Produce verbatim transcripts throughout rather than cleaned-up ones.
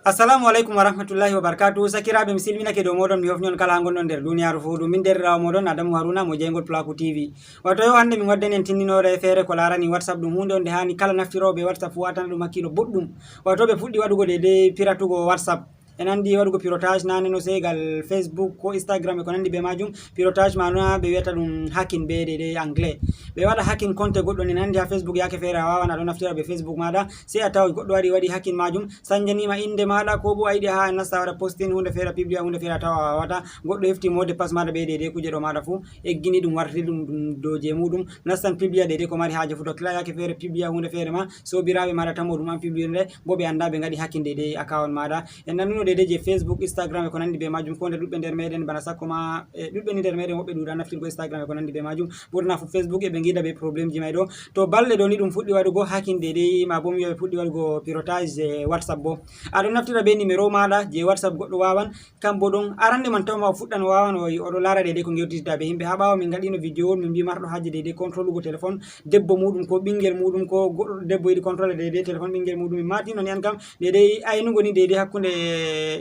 Assalamu aleykum wa rahmatullahi wa barakatuhu. Sakiraaɓe, mi silminake dow mooɗon, mi hofni on kala haa ngonɗon nder duniyaaru fuu. Ɗum min deerɗiraawo mooɗon Adamu Haruna mo jeygol Plaku T V. Wato yo hannde min waddani en tinndinoore feere ko laarani WhatsApp. Ɗum huunde on nde haani kala naftirooɓe WhatsApp fuu waatana ɗum hakkiilo boɗɗum. Wato ɓe fuɗɗi waɗugo deydey piratugo WhatsApp. En anndi waɗugo pirotage naane no sey gal Facebook ko Instagram e ko nanndi bee maajum. Pirotage ma no ɓe wiyata ɗum hacking bee deydey anglais. Ɓe waɗa hacking konte goɗɗo, en anndi haa Facebook yaake feere a waawan a ɗo naftira bee Facebook maaɗa, sey a tawa goɗɗo wari waɗi hacking maajum, sanjaniima innde maaɗa, koo boo a yiɗi haa a nasta a waɗa posting huunde feere, a publia huunde feere, a tawa a waawataa. Goɗɗo hefti mot de passe maaɗa bee deydey kuuje ɗo maaɗa fuu, eggini ɗum, wartiri ɗum, ɗum dow jey muuɗum, nastan publia deydey ko mari haaje fuu. To kila yaake feere publia huunde feere ma, soobiraaɓe maaɗa tammo ɗum an publiirde, boo ɓe anndaa ɓe ngaɗi hacking deydey account maaɗa. En nannuno deydey jey Facebook, Instagram e ko nanndi bee maajum, koo nde ɗuɗɓe nder meeɗen bana sakko ma, e ɗuɗɓe ni nder meeɗen woɓɓe ɗuuɗaa naftirgo Instagram e ko nanndi bee maajum. Ɓurna fuu Facebook e ɓe ngiida bee problemji may ɗo. To balɗe ɗo ni ɗum fuɗɗi waɗugo hacking deydey, maa boo mi wi'a ɓe fuɗɗi waɗugo pirotage e WhatsApp boo. A ɗon naftira bee nimero maaɗa jey WhatsApp, goɗɗo waawan, kam boo ɗon arande man tawma o fuɗɗan o waawan o, o ɗo laara deydey ko ngewtititta bee yimɓe. Haa ɓaawo min ngaɗino video on min mbi marɗo haaje deydey controlugo téléphone debbo muuɗum ko ɓinngel muuɗum ko goɗɗo debbo yiɗi controle deydey téléphone ɓinngel muuɗum. Min maatino ni an kam deydey aynugo ni deydey hakkunde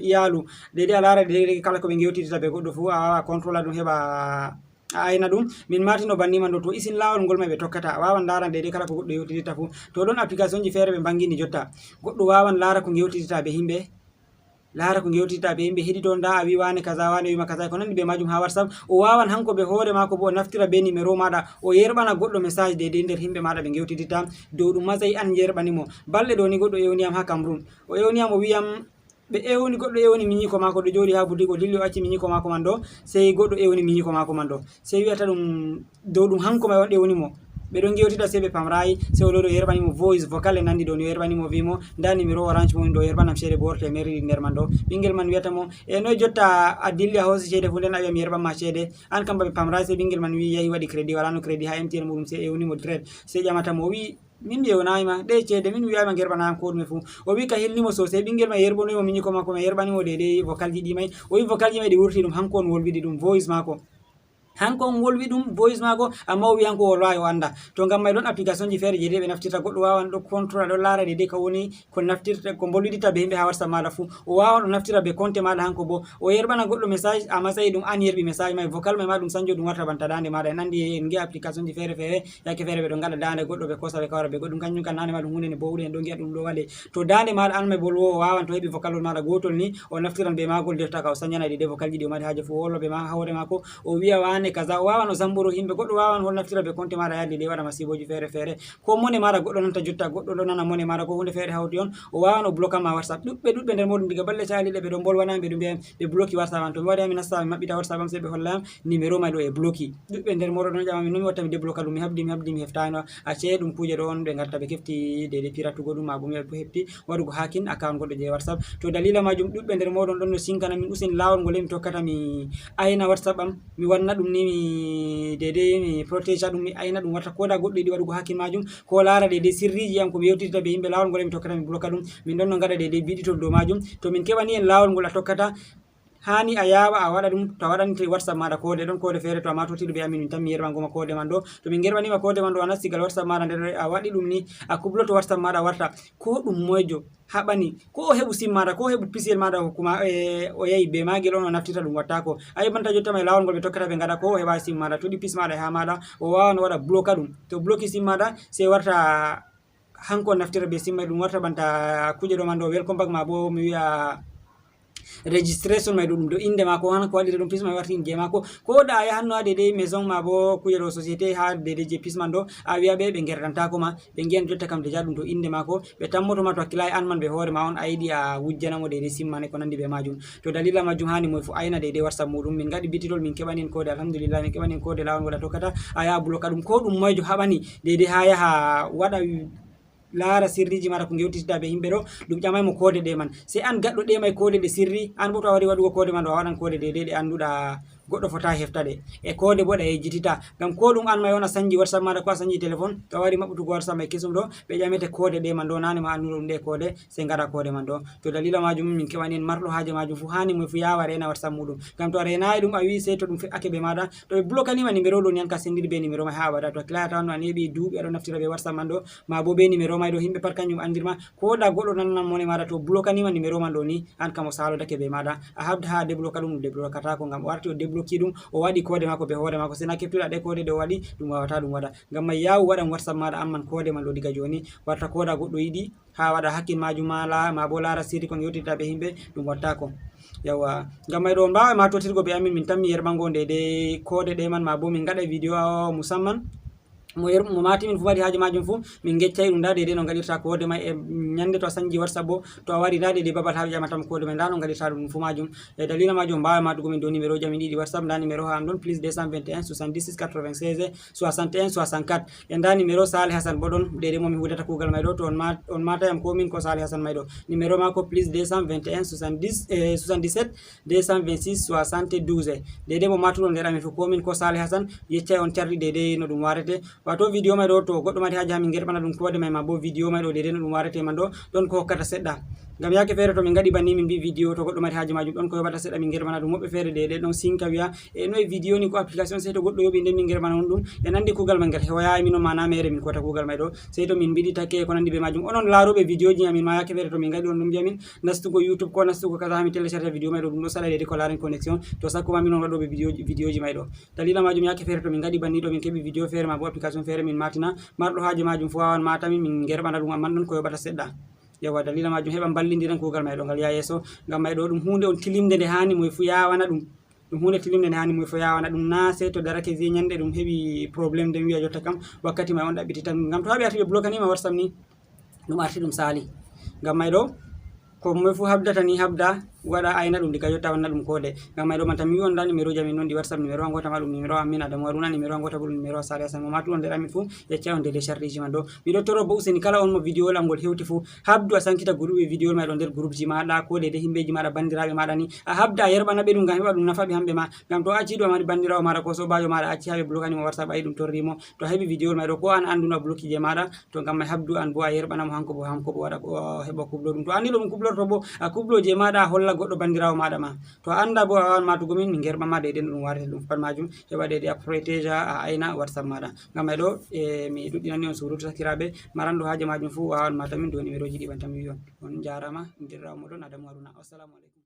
iyaalu. Deydey a laara deydey kala ko ɓe ngewtititta bee goɗɗo fuu a waawa a controla ɗum heɓa a ayna ɗum. Min maatino banni man ɗo, to isin laawol ngol may ɓe tokkata. A waawan laara deydey kala ko goɗɗo yewtititta fuu. To ɗon applicationji feere ɓe mbanngini jotta. Goɗɗo waawan laara ko ngewtititta bee yimɓe. Laara ko ngewtititta bee yimɓe, heɗito ndaa a wi waane kaza, waane wima kaza, ko nanndi bee maajum haa WhatsApp. O waawan hanko bee hoore maako boo o naftira bee nimero maaɗa, o yerɓana goɗɗo message deydey nder yimɓe maaɗa ɓe ngewtititta. Dow ɗum ma sey an yerɓani mo. Balɗe ɗo ni goɗɗo ewni yam haa Cameroun. O ewni yam o wi yam ɓe ewni, goɗɗo ewni minyiko maako ɗo jooɗi haa boutique, o dilli o acci minyiko maako man ɗo, sey goɗɗo ewni minyiko maako man ɗo, sey wiyata ɗum dow ɗum hanko may on ewni mo. Ɓe ɗon ngewtida sey ɓe pamrayi, sey o lori o yerɓani mo voice vocal e nanndi ɗo ni, o yerɓani mo o wi mo ndaa nimero Orange mo woni ɗo, o yerɓanam ceede boo teemeɗɗe ɗiɗi nder man ɗo. Ɓinngel man wiyata mo e noy jotta a dilli a hoosi ceede fuu nden a wi'a mi yerɓan ma ceede. An kam ba ɓe pamrayi, sey ɓinngel man wi yahi waɗi crédit, walaano crédit haa M T N muuɗum, sey ewni mo direct, sey ƴamata mo o wi min mi ewnayima ɗe ceede, min mi wiyayima ngerɓanayam ko ɗume fuu. O wi ka hilni mo sosai, ɓinngel may yerɓanoyi mo minyiko maako may, yerɓani mo deydey vocalji ɗi may. O wi vocalji may ɗi wurti ɗum hanko on wolwidi ɗum voice maako. Hanko on wolwi ɗum voice maako, amma o wi hanko o wolwayi o annda. To ngam may ɗon applicationji feere jey deydey ɓe naftirta, goɗɗo waawan ɗo contrôle ɗo laara deydey ka woni ko naftirta, ko mbolwiditta bee yimɓe haa WhatsApp maaɗa fuu. O waawan o naftira bee compte maaɗa hanko boo. O yerɓana goɗɗo message, amma sey ɗum an yerɓi message may, vocal may ma ɗum sanjo ɗum warta banta daande maaɗa. En anndi en ngi'a applicationji feere feere, yaake feere ɓe ɗon ngaɗa daande goɗɗo ɓe kosa ɓe kawra bee goɗɗum, kanjum kam naane ma ɗum huunde nde bowɗe en ɗo ngi'a ɗum ɗo waɗe. To daande maaɗa an may boo wolwowo waawan to heɓi vocal maaɗa gootol ni, o naftiran bee maagol defta ka o sanjana deydey vocalji ɗi o mari haaje fuu, o wolwa bee ma haa hoore maako, o wi'a waane kaza, o waawan o zamboro yimɓe, goɗɗo waawan o naftira bee compte maaɗa yaha deydey waɗa masiibooji feere feere. Ko mone maaɗa goɗɗo nanta jotta, goɗɗo ɗo nana mone maaɗa ko huunde feere hawti on, o waawan o bloka ma WhatsApp. Ɗuɗɓe ɗuɗɓe nder mooɗon diga balɗe caaliiɗe ɓe ɗon mbolwana yam, ɓe ɗon mbi'a yam ɓe bloki WhatsApp am. To mi wari haa mi nasta mi maɓɓita WhatsApp am sey ɓe holla yam nimero may ɗo e bloki. Ɗuɗɓe nder mooɗon ɗon ƴama min no mi watta mi debloka ɗum, mi habdi, mi habdi, mi heftayi no. Acce ɗum kuuje ɗo on ɓe ngarta ɓe kefti deydey piratugo ɗum, maa boo mi wi'a ɓe hefti waɗugo hacking account goɗɗo jey WhatsApp. To daliila maajum ɗuɗɓe nder mooɗon ɗon no sinkana min, usin laawol ngol mi tokkata mi ayna WhatsApp am, mi wanna ɗum ni mi deydey mi protégea ɗum, mi ayna ɗum warta ko da goɗɗo yiɗi waɗugo hacking maajum, ko laara deydey sirriiji am ko mi yewtidata bee yimɓe, laawol ngol mi tokkata mi bloka ɗum. Min ɗon no ngaɗa deydey biɗitol dow maajum. To min keɓani en laawol ngol a tokkata, haani a yaawa a waɗa ɗum, to a waɗani WhatsApp maaɗa koode, ɗon koode feere to a maatoti ɗum ɓe amin min tan mi yerɓango ma koode man ɗo. To min ngerɓanima koode man ɗo a nasti gal WhatsApp maaɗa nder a waɗi ɗum ni, a kubloto WhatsApp maaɗa warta. Ko ɗum moyjo haɓani, ko o heɓu sim maaɗa, ko o heɓu pisiyel maaɗa hokkuma, e, o yahi bee maagel on o naftirta ɗum wattaako. A yi banta jotta may laawol ngol ɓe tokkata ɓe ngaɗa ko o heɓa sim maaɗa, to ɗi pis maaɗa e haa maaɗa, o waawan o waɗa bloka ɗum. To bloki sim maaɗa sey warta hanko on naftira bee sim may ɗum warta banta kuuje ɗo man ɗo welcome back maa boo mi wi'a registration may ɗo ɗum dow innde maako, han ko waɗi ɗum pis may warti innde maako. Ko da a yahanno haa deydey maison maa boo kuuje ɗo société haa deydey jey pis man ɗo, a wi'a ɓe ɓe ngerdantaako ma, ɓe ngi'an jotta kam déjà ɗum dow innde maako, ɓe tammoto ma to hakkilaay an man bee hoore ma on a yiɗi a wujjana mo deydey sim man e ko nanndi bee maajum. To daliila maajum haani moy fuu ayna deydey WhatsApp muuɗum. Min ngaɗi bititol min keɓani en koode, alhamdulillah min keɓani en koode, laawol ngol a tokkata a yaha bloka ɗum. Ko ɗum moyjo haɓani deydey haa yaha waɗa laara sirriiji maaɗa ko ngewtitiɗa bee yimɓe ɗo, ɗum ƴamaay mo koode ɗe man. Sey an gaɗɗo ɗe may koode ɗe sirri, an boo to a wari waɗugo koode man ɗo, a waɗan koode deydey ɗe annduɗa goɗɗo fota heftade e koode bo ɗa yejjitita. Ngam ko ɗum an may on a sanji WhatsApp maɗa, ko a sanji téléphone, to a wari maɓɓutugo WhatsApp may kesum ɗo, ɓe ƴamete koode ɗe man ɗo, nane ma annuno ɗum ɗe koode, sey ngaɗa koode man ɗo. To dalila majum min keɓani en marɗo haaje majum fu, hani moy fu yawa rena WhatsApp muɗum. Ngam to a renayi ɗum, a wi sey to ɗum fe'ake be maɗa, to ɓe blokanima numéro ɗo ni, an ka sendiri be numéro may ha abada. To a kilata on, a neɓi duuɓi aɗo naftira be WhatsApp man ɗo, ma bo be numéro may ɗo, himɓe pat kanjum andirma. Ko da goɗɗo nannan mone maɗa, to blokanima numéro man ɗo ni, an kam o salodake be maɗa. A habda ha débloka ɗum, ɗum déblokatako, ngam o arti o débloki ɗum, o waɗi koode mako be hoore mako. Sena keftuɗa ɗe koode ɗe o waɗi, ɗum wawata ɗum waɗa. Ngam may yawu waɗan WhatsApp maɗa amman koode man ɗo diga joni. Warta koda goɗɗo yiɗi ha waɗa hakkin majum ma la-, ma bo lara sirri kon yewtita be himɓe, ɗum wattako. Yawa, ngam may ɗo on mbawa ma totirgo be amin, min tammi yerɓango nde de koode ɗe man, ma bo min gaɗa vidéo musamman. Mo yer-, mo mati min fu mari haaje majum fu, min geccay ɗum, nda dede no gaɗirta koode may e nyande to a sanji WhatsApp bo, to a wari nda dede babal ha ɓe ƴamata ma koode may, nda no gaɗirta ɗum fu majum. E dalila majum on mbawa matugo min dow numéro ji amin ɗiɗi WhatsApp, nda numéro ha am ɗon, plus deux cent vingt et un soixante-dix-six quatre-vingt-seize soixante et un soixante-quatre. E nda numéro Sali Hassan bo ɗon, dede mo mi hudata kugal may ɗo, to on ma-, on mata yam ko min ko Sali Hassan may ɗo. Numéro mako plus deux cent vingt et un soixante-dix, eh, soixante-dix-sept deux cent vingt-six soixante-douze. Dede mo matuɗon nder amin fu, ko min ko Sali Hassan, yeccay on cardi dede no ɗum warete. Wato vidéo may ɗo, to goɗɗo mari haaje ha min gerɓana ɗum koode may, ma bo vidéo may ɗo dede no ɗum warete man ɗo, ɗon ko hokkata seɗɗa. Ngam yake feere to min gaɗi banni min mbi vidéo, to goɗɗo mari haaje majum, ɗon ko yoɓata seɗɗa min gerɓana ɗum. Woɓɓe feere dede ɗon sinka wiya, e no e vidéo ni ko application, sey to goɗɗo yoɓi nden min gerɓana on ɗum. En andi kugal may ngal hewayayi min on mana mere min kota kugal may ɗo. Sey to min mbiɗi takke ko nandi be majum. Onon laroɓe vidéo ji amin ma yake feere to min gaɗi on ɗum mbiya min nastugo YouTube ko nastugo kaza ha min télécharge vidéo may ɗo, ɗum ɗo saɗa dede ko laren connexion. To sakko ma min on waɗoɓe vidéo ji, vidéo ji may ɗo. Dalila majum yake feere to min gaɗi banni ɗo min keɓi vidéo feere ma bo application feere min matina. Marɗo haaje majum fu wawan mata min, min gerɓana ɗum, amman ɗon ko yoɓata seɗɗa. Yawa, dalila majum heɓa mballindiren kugal may ɗo ngal ya yeeso. Ngam may ɗo ɗum hunde on tilimnde nde hani moye fu yawana ɗum. Ɗum hunde tilimnde nde hani moye fu yawana ɗum, na sey to darake vi nyande ɗum heɓi problème de wiya jotta kam wakkati may on ɗaɓɓiti tan. Ngam to haɓi arti ɓe blokanima WhatsApp ni, ɗum arti ɗum sali. Ngam may ɗo ko moye fu habdata ni habda waɗa ayna ɗum diga jotta wanna ɗum koode. Ngam may ɗo man tan mi wi on nda numéro ji amin non ɗi WhatsApp, numéro angota ma ɗum numéro amin Adamu Haruna, numéro angota bo ɗum numéro Sali Hassan. Mo matuɗon nder amin fu, yeccay on dede sharriji man ɗo. Miɗo toro bo useni kala on mo vidéo ol angol hewti fu, habdu a sankita groupe vidéo ol may ɗo nder groupe ji maɗa, ko dede himɓeji maɗa, bandiraɓe maɗa ni. A habda a yerɓana ɓe ɗum ngam heɓa ɗum nafa ɓe hamɓe ma. Ngam to a acci ɗum a mari bandirawo maɗa ko sobajo maɗa acci ha ɓe blokani mo WhatsApp, ayi ɗum torri mo. To a heɓi vidéo ol may ɗo ko an anduno a bloki je maɗa, to ngam may habdu an bo a yerɓana mo hanko bo, hanko bo waɗa ko, o heɓa kublo ɗum. To andi no ɗum kublorto bo, a kublo je maɗa a holla goɗɗo bandirawo maɗa ma. To a anda bo a wawan matugo min, min gerɓan ma dede no ɗum warete ɗum pat majum. Heɓa dede a protégea, a ayna WhatsApp maɗa. Ngam may ɗo, e, mi ɗuɗɗinani on surutu sakiraɓe. Maranɗo haaje majum fu wawan mata min dow numéro ji ɗi ɓantam wi on. On jarama, min derɗirawo moɗon Adamu Haruna. Assalamu alaikum.